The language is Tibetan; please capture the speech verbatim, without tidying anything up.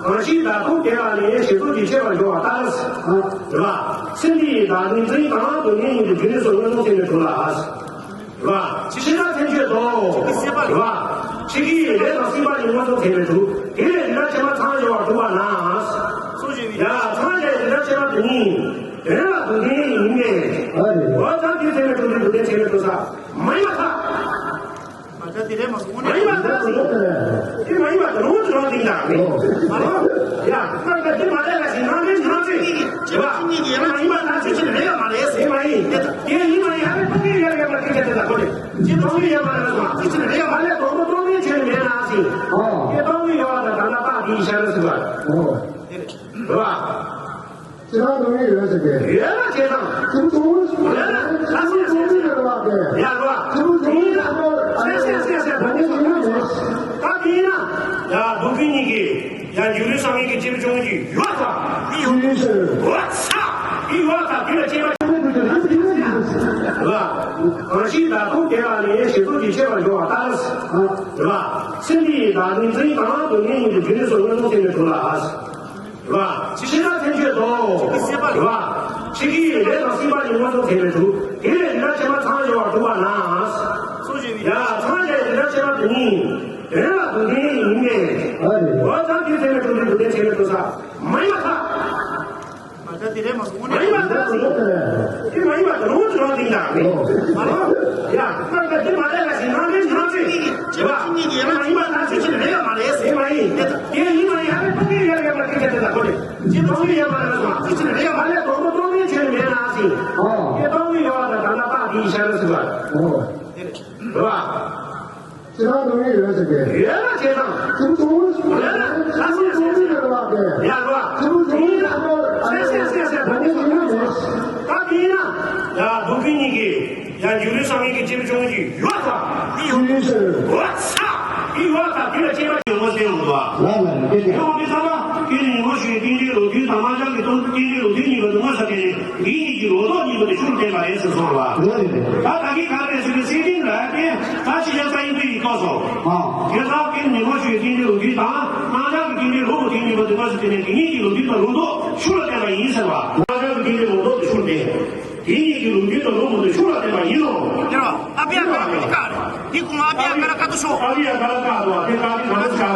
གང་ཞིག་བདག་མཐོང་དེ་ལ་ནི་ཞེ་སྡང་གིས་ཕྱེ་བར་འགྱུར་བ་ལྟར། རེད་པ། སེམས་འདི་ཡི་བདག་ཉིད་འཛིན་དང་དོན་གཉིས་ཀྱི་རྒྱུ་ནི་སོ་སྔོན་མོ་ཚད་མེད་དྲུག་ལ། རེད་པ། ཕྱི་ནང་ཚན་ཆོད་དོ། རེད་པ། ཕྱི་གི་ལས་དང་སྲིད་པ་ནི་མངོན་སུམ་ཚད་མེད་དྲུག་དེ་ལས་འདི་འདྲ་ཕྱེ་མ་ཚང་བྱེ་བ་དྲུག་པ་ན། ཡ། ཚང་བྱེ་འདི་འདྲ་ཕྱེ་མ་དེ་ཉིད། དེ་ལ་དོན་གཉིས་ཡིན་པས། འོ་ཚང་དེ་ཚད་མེད་དྲུག་དེ་དྲུག་དེ་ཚད་མེད་དྲུག་ས། མ་ཡིན་པར་ཐལ། མ་ཡིན་པར་ཐལ། དེ་མ་ཡིན་པར་ཐལ། རང་དུ་རང་དེ་འདྲ་མེད། ཡ། སྔར་ག་དེ་མ་ལས་ལ་ཞིག་ནང་མེད་ནང་ཚེ། བྱེད་པ། དེ་མ་ཡིན་པར་ཐལ། ཆོས་ཅན་རེད་ཡ་མ་རེད་ཟེར། དེ་མ་ཡིན། དེ་ཡིན་མ་ཡིན། ཨ་རེ་ཕ་གི་ཡར་ཡར་ལ་ཁྲིད་ཆ་དེ་ལ་གོ་ནས། དེ་སྟོང་ཉིད་ཡོད་མ་རེད་ཟེར་བ། ཆོས་ཅན་རེད་ཡ་མ་རེད། སྟོང་པ་སྟོང་མིན་ཆོས་མེད་ན་ཟེར། དེ་སྟོང་ཉིད་ཡོད་པ་དང་ད་ལྟ་རྟགས་དེའི་ཤ་རུ་ཟེར་བ། རེད་པ། ཅི་རང་དོན་ཡོད་ཟེར་གི། ཡོད་ལ་བྱེད་དང་། ཁྱེད་ཚོ་ཡོད་ལ་ལ་ཟེར་ཟེར་ཟེར་ལ་ལ་ཡ་ལ་ཁྱེད་ཚོ་ཡོད་ལ་ཟེར་ཟེར་ཟེར་ད་ནི་ཡོད་ལ་ད་དེ་ཡིན་ན། ཡ་འདུག་གི་ཉིད་ཀྱི་ཡ་འཇུག་ལུས་བསམ་ཡས་ཀྱི་སྐྱེས་བུ་ཆུང་ངུ་ཅིག་ཡོད་ད། ཡོད་ས་ཡོད་ད་དེ་ལ་སྐྱེས་པ་ཆུང་ངུ་དུ་གྱུར་ཡོད་ས་ཡོད་ས་ལ། གང་ཞིག་བདག་མཐོང་དེ་ལ་ནི་ཞེ་སྡང་གིས་ཕྱེ་བར་འགྱུར་བ་ལྟར། རེད་པ། སེམས་འདི་ཡི་བདག་ཉིད་འཛིན་དང་དོན་གཉིས་ཀྱི་རྒྱུ་ནི་སོ་སྔོན་མོ་ཚད་མེད་དྲུག་ལ། རེད་པ། ཕྱི་ནང་ཚན་ཆོད་དོ། རེད་པ། ཕྱི་གི་ལས་དང་སྲིད་པ་ནི་མངོན་སུམ་ཚད་མེད་དྲུག་དེ་ལས་འདི་འདྲ་ཕྱེ་མ་ཚང་བྱེ་བ་དྲུག་པ་ན། ཡ། ཚང་བྱེ་འདི་འདྲ་ཕྱེ་མ་དེ་ཉིད། དེ་ལ་དོན་གཉིས་ཡིན་པས། འོ་ཚང་དེ་ཚད་མེད་དྲུག་དེ་དྲུག་དེ་ཚད་མེད་དྲུག་ས། མ་ཡིན་པར་ཐལ། མ་ཡིན་པར་ཐལ། དེ་མ་ཡིན་པར་ཐལ། རང་དུ་རང་དེ་འདྲ་མེད། ཡ། སྔར་ག་དེ་མ་ལས་ལ་ཞིག་ནང་མེད་ནང་ཚེ། བྱེད་པ། མ་ཡིན་པར་ཐལ། ཆོས་ཅན་རེད་ཡ་མ་རེད་ཟེར། མ་ཡིན། དེ་ཡིན་མ་ཡིན། ཨ་རེ་ཕ་གི་ཡར་ཡར་ལ་ཁྲིད་ཆ་དེ་ལ་གོ་ནས། དེ་སྟོང་ཉིད་ཡོད་མ་རེད་ཟེར་བ། ཆོས་ཅན་རེད་ཡ་མ་རེད། སྟོང་པ་སྟོང་མིན་ཆོས་མེད་ན་ཟེར། དེ་སྟོང་ཉིད་ཡོད་པ་དང་ད་ལྟ་རྟགས་དེའི་ཤ་རུ་ཟེར་བ། རེད་པ། ཅི་རང་དོན་ཡོད་ཟེར་གི། ཡོད་ལ་བྱེད་དང་། ཁྱེད་ཚོ་ཡོད་ལ་ལ་ཟེར་ཟེར་ཟེར་ལ་ལ་ཡ་ལ། ཁྱེད་ཚོ་ཡོད་ལ་ཟེར་ཟེར་ཟེར་ཟེར་ད་ནི་ཡོད་ལ་ཟེར། ད་དེ་ཡིན་ན། ཡ་འདུག་གི་ཉིད་ཀྱི་ཡ་འཇུག་ལུས་བསམ་ཡས་ཀྱི་སྐྱེས་བུ་ཆུང་ངུ་ཅིག་ཡོད་ད། ཡོད་ལ་ཟེར། འོ་ཚ། དེ་ཡོད་ད། དེ་ལ་སྐྱེས་པ་ཡོད་མ་ཟེར་ཡོང་འདུག་བ། ལ་ལ་ལ་སྐྱེས་ཏེ། ཡོང་དེ་ཚ་ལ་སྐྱེས་ནས་ཉོན་མོངས་ཞུ་བའི་རྟེན་འབྲེལ་ལོག་རྟོག་དང་རྣམ་གཞག་གི་སྟོང་རྟེན་འབྲེལ་ལོག་རྟོག་གཉིས་པ་དུ་མ་ཟ་སྐྱེས་ནས། འདི་ཉིད་ཀྱི་ལོག་རྟོག་གཉིས་པོ་དེ་ཤུགས་བསྟན་པ་ཡིན་ཟེར་གསུངས་པ། ལོག་རྟོག་གཉིས་པོ། ད་ད་གིན་ག་རེ་ཟེར་གི་སེམས་ཅན་ལ་ཡང་བརྟེན་ད་ཕྱི་ཆ་ས་ཡིན་པའི་ཡིན་ཀོ་སོང་། ཨ། དེ་ལྟར་ཀུན་ཉོན་མོངས་ཞུ་བའི་རྟེན་འབྲེལ་ལོག་རྟོག་དང་རྣམ་གཞག་གི་རྟེན་འབྲེལ་ལོག་རྟོག་གཉིས་པོ་དེ་མ་ཟད་དེ་ནས་འདི་ཉིད་ཀྱི་ལོག་རྟོག་དང་ལོག་རྟོག་ཤུགས་ལ་བསྟན་པ་ཡིན་ཟེར་བ། རྣམ་གཞག་གི་རྟེན་འབྲེལ་ལོག་རྟོག་དེ་ཤུགས་བསྟན། འདི་ཉིད་ཀྱི་ལོག་རྟོག་དང་ལོག་རྟོག་ཤུགས་ལ་བསྟན་པ་ཡིན་ནོ། ཡ། ཨ་པི་ཡ་ག་རེ་ག་རེ། དེ་ཀུན་ཨ་པི་ཡ་ག་རེ་ག་དུ་ཤོག་ཨ་པི་ཡ་ག་རེ་ག་དུ་བ་དེ་ག་དེ་ག་རེ་ག